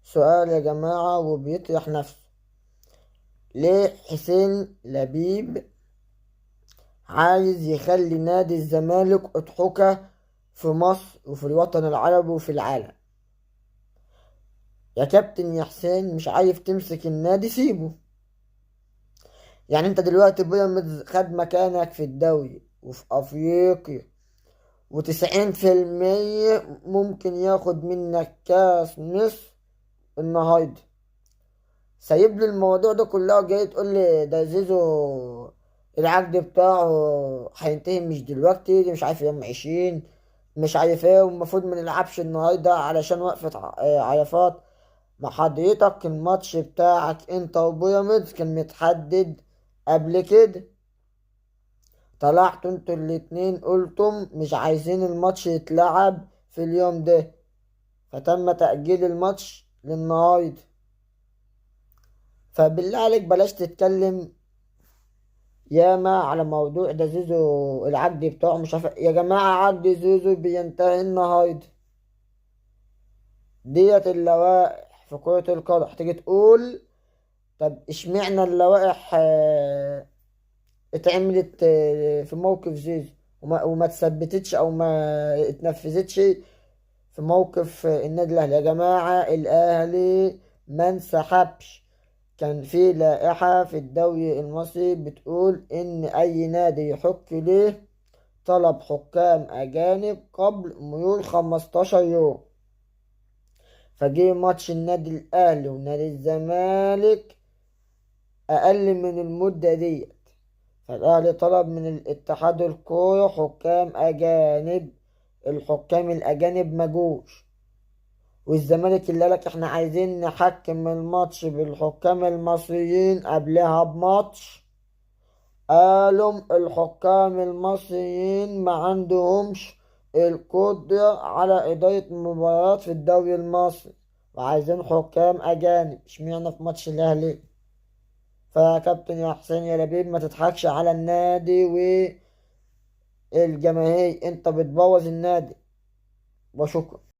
سؤال يا جماعة وبيطرح نفسه، ليه حسين لبيب عايز يخلي نادي الزمالك أضحوكة في مصر وفي الوطن العربي وفي العالم؟ يا كابتن يا حسين، مش عارف تمسك النادي سيبه. انت دلوقتي بيراميدز خد مكانك في الدوري وفي افريقيا، وتسعين في المية ممكن ياخد منك كاس مصر النهارده. سايب لي الموضوع ده كله وجاي تقول لي ده زيزو العقد بتاعه هينتهي مش دلوقتي، مش عارف يوم 20، مش عارف ايه، والمفروض ما نلعبش النهارده علشان وقفة عرفات. ما حضرتك الماتش بتاعك انت وبيراميدز كان متحدد قبل كده، طلعتوا انتوا الاتنين قلتم مش عايزين الماتش يتلعب في اليوم ده، فتم تأجيل الماتش للنهاردة. فبالله عليك بلاش تتكلم ياما على موضوع ده زيزو العقد بتاعه مش عارف. يا جماعة عقد زيزو بينتهي النهاردة، ديت اللوائح في كرة القدم. هتيجي تقول طب اشمعنى اللوائح اتعملت في موقف زيزو وما تثبتتش او ما اتنفذتش في موقف النادي الاهلي؟ يا جماعة الاهلي ما انسحبش، كان في لائحة في الدوري المصري بتقول ان اي نادي يحق ليه طلب حكام اجانب قبل مرور 15 يوم. فجه ماتش النادي الاهلي ونادي الزمالك اقل من المدة ديت، فالاهلي طلب من الاتحاد الكورة حكام اجانب، الحكام الاجانب ما جوش، والزمالك اللي قالك احنا عايزين نحكم الماتش بالحكام المصريين قبلها بماتش، قالوا الحكام المصريين ما عندهمش القدرة على إدارة مباريات في الدوري المصري وعايزين حكام أجانب. اشمعنى في ماتش الأهلي؟ فيا كابتن يا حسين يا لبيب ما تضحكش على النادي والجماهير، انت بتبوظ النادي. وشكرا.